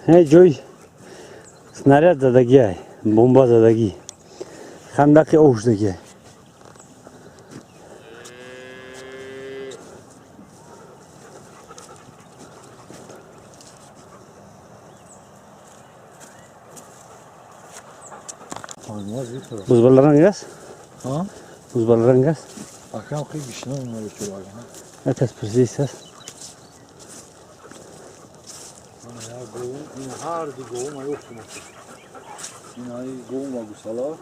Ҷой снаряд задагиай, бомба задагӣ, хандақи об шудагиай. Бузбаларанг аст? Бузбаларанг аст? Акам хеле гишна Якас пурсидист аст. Ҳар ду говма ёфтум. Инаи говма гусала.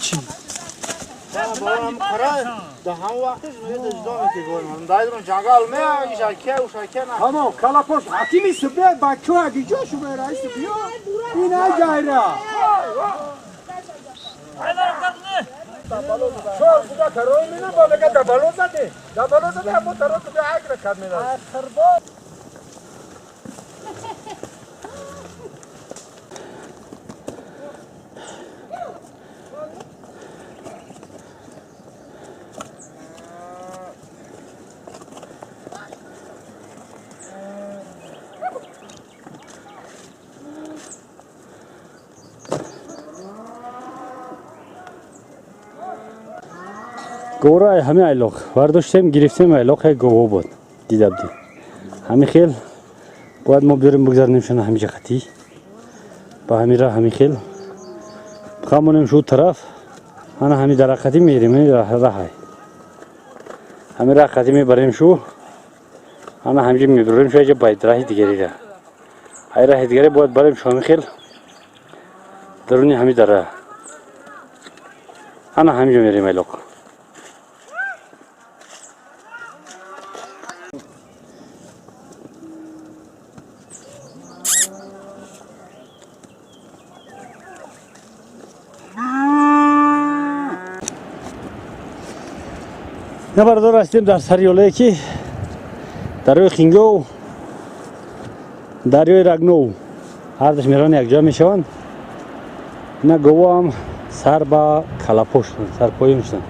Чӣ? Тамом, калапош ҳакими субе бачо агиҷо шумо раиси биё ина ҷайра. Чор буда тарои мина ба мега дабало заде. Дабало заде ҳамо таро ту агра кад мена. Гора ҳами айлоқ вардоштем, гирифтем айлоқ гово буд дидабди. Ҳами хел бояд мо биёрем бигзаронем шана ҳами ҷахатӣ. Ба ҳами ра ҳами хел бихамонем шу тараф, ана ҳами дарахатӣ мерем, раҳай. Ҳами рахатӣ мебарем шу, ана ҳамиҷа мебарем шу, аҷа байд раҳи дигари ра. Ай раҳи дигаре бояд барем шу ҳами хел даруни ҳами дара. Ана ҳамиҷа мерем айлоқ. Бародар ҳастем дар сари ёлае ки дарёи Хингов, дарёи Рагнов ҳардаш мерон якҷоя мешаванд. Ина говоам сар ба калапо шуданд, сар поён шуданд,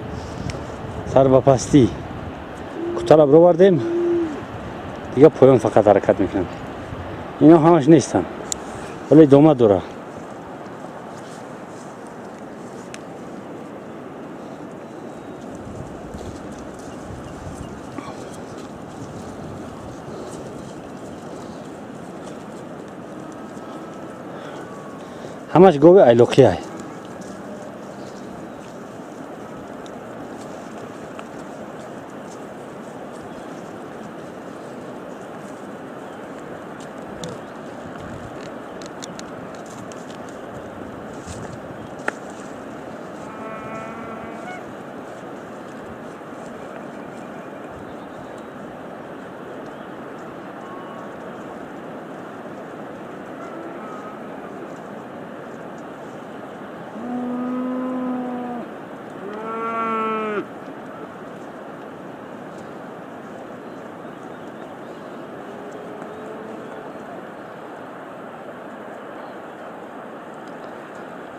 сар ба пастӣ. Кутара бировардем, дига поён фақат ҳаракат мекунанд. Ино ҳамаш нестанд, вале идома дорад. Ҳамаш гови айлоқиай.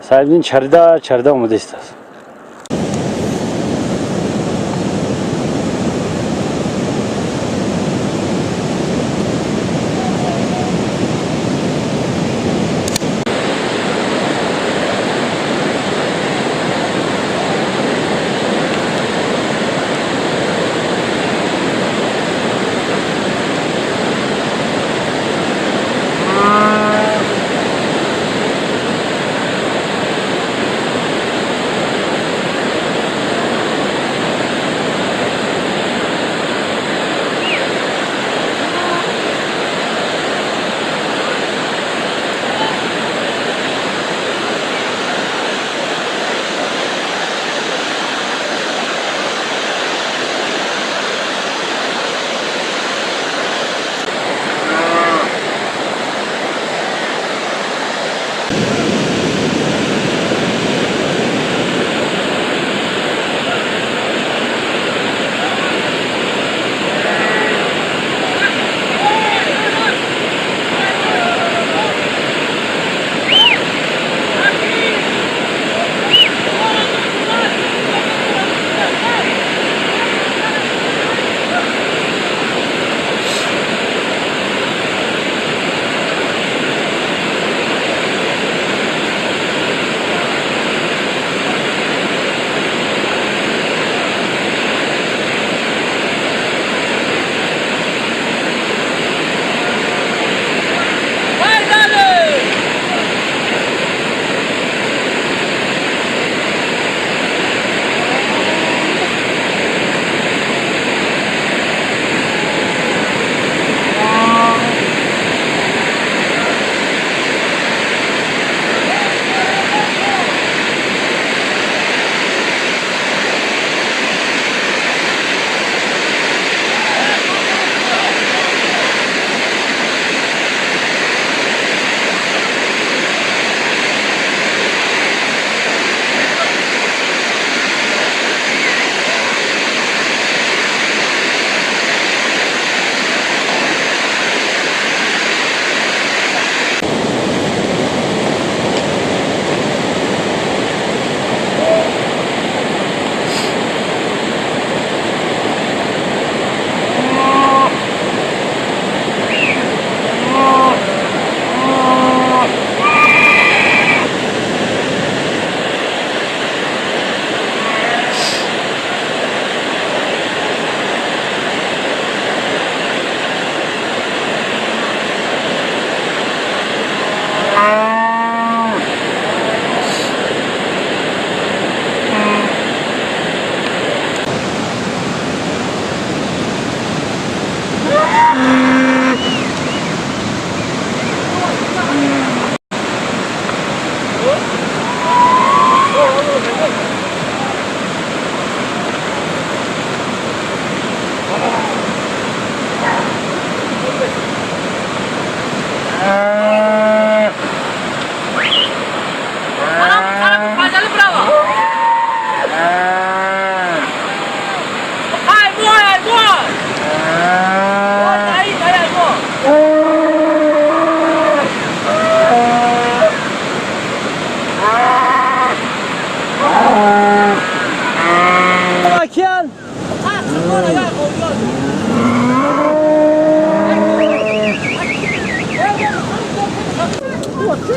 Сайбдин чарда чарда омода аст.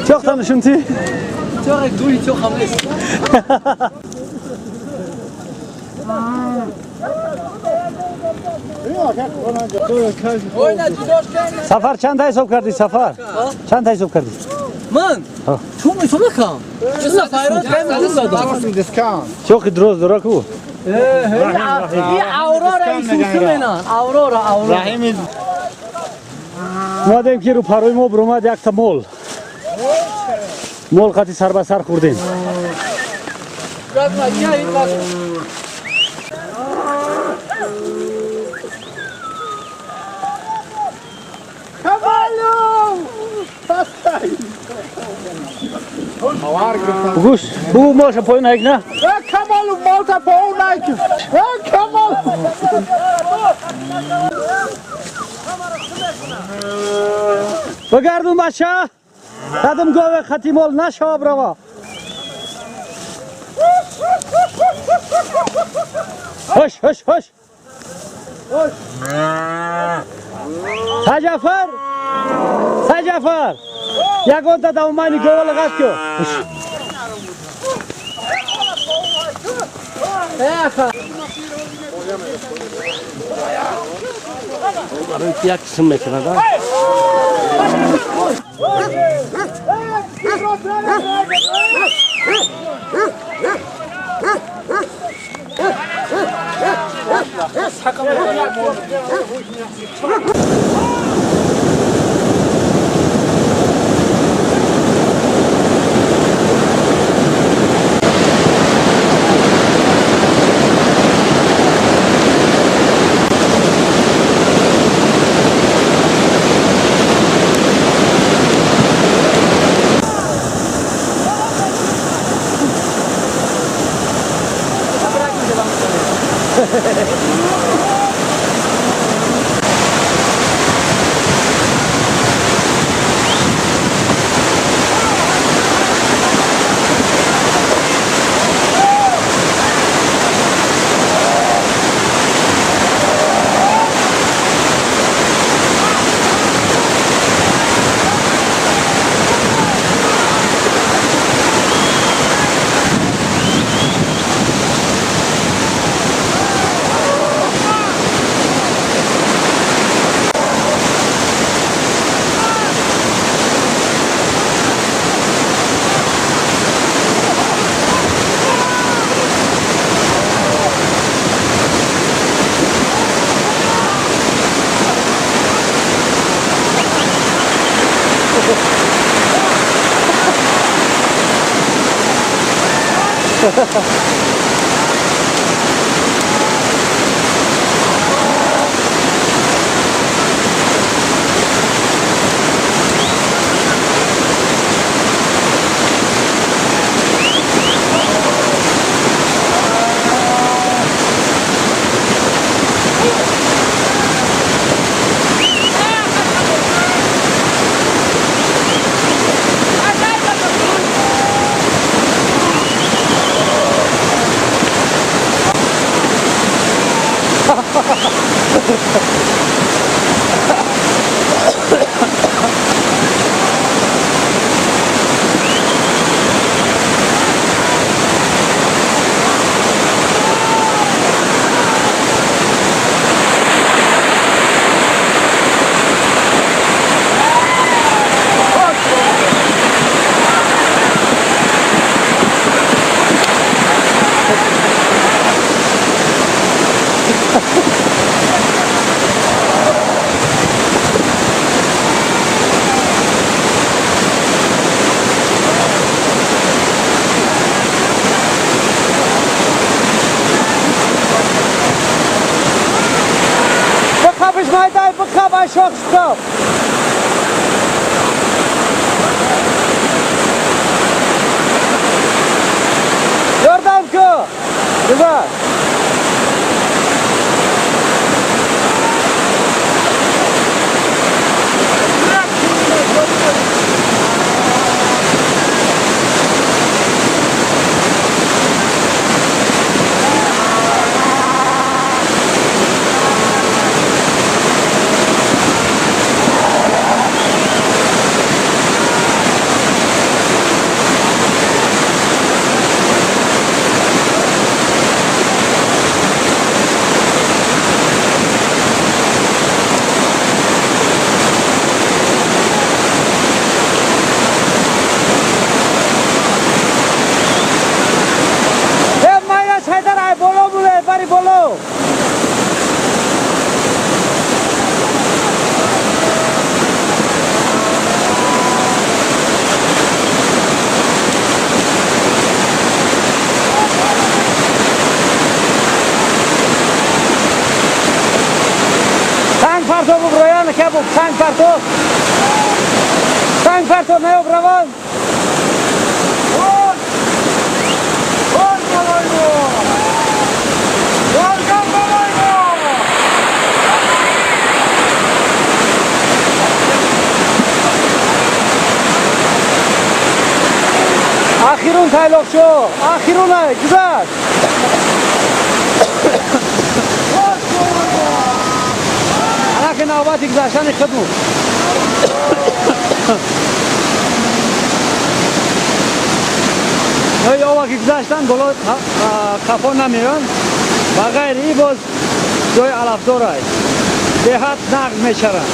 Чоқ танышымти? Чоқ дуи чоқ ҳам нест. Сафар чанд та ҳисоб кардӣ, Сафар? Чанд та ҳисоб кардӣ? Ман? Чун ҳисоб накам. Чоқи дроз дора ку? Аврора исусумена. Аврора, Аврора. Омадем ки рӯпарои мо биромад якта мол. Мол қати сар ба сар хӯрдем. Гӯш, бу молша поён айк на? Камол, молта поён айк. Камол. Багардун бача. Дадам гове хати мол нашава брава. Хош, хош, хош. Саҷафар! Саҷафар! Ягонта давмани гова лағат ку. Як қисм мекунад, а? Яъқуб, санг парто. Санг парто, наёб равон. Ахирун тайлоқчо, ахирун ай, гузашт. Анаки навбати гузаштани хидмат. Ой, ова ки гузаштан боло қафо намеён. Ба ғайри и боз ҷои алафдор ай. Беҳад нағз мешаванд.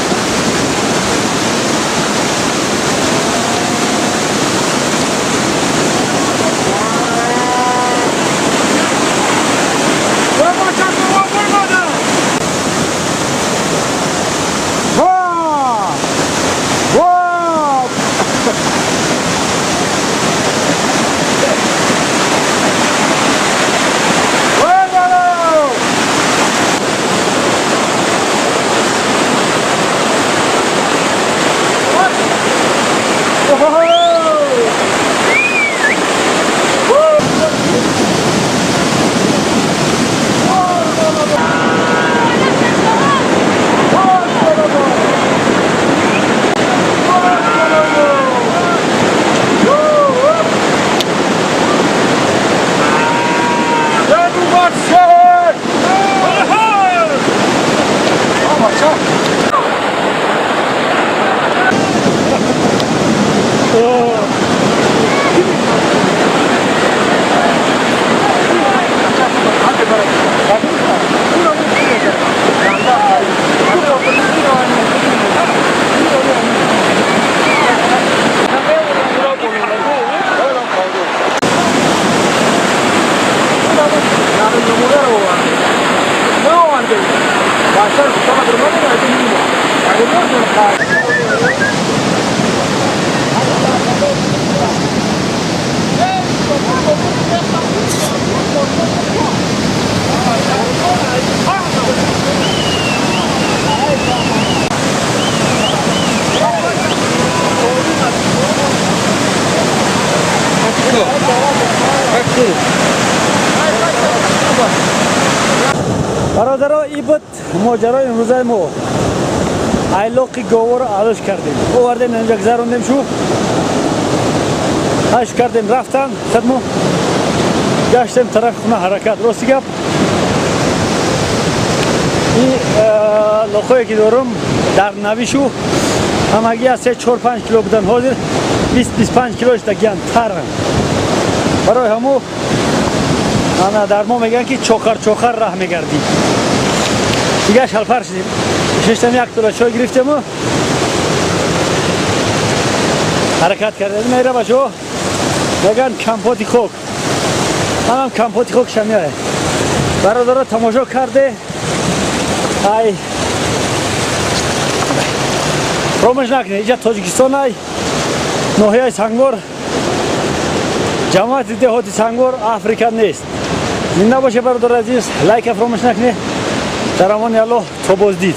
Бародаро, и буд моҷарои имрӯзаи мо. Айлоқи говро алӯш кардем, овардем, инҷа гузарондем, шу ҳаш кардем, рафтан хидмо гаштем тарафи хона ҳаракат. Рости гап, и лоқое ки дорум дар навишу ҳамагӣ аз 3-4-5 кило будан, ҳозир 20-25 килош дагиян таран. Барои ҳамо ана дар мо мегӯянд ки чохар-чохар раҳ мегардӣ. Дигар шалфар шудем, шиштам, як тола чой гирифтему ҳаракат кардем. Мера бачо мегӯянд компоти хок, манам компоти хок шамиае. Бародаро, тамошо карде, ай фаромӯш накунед, иҷа Тоҷикистон ай, ноҳияи Сангвор, ҷамоати деҳоти Сангвор, Африка нест. Зинда боше, бародари азиз, лайка фаромӯш накунед. Дар амони Аллоҳ, то боздид.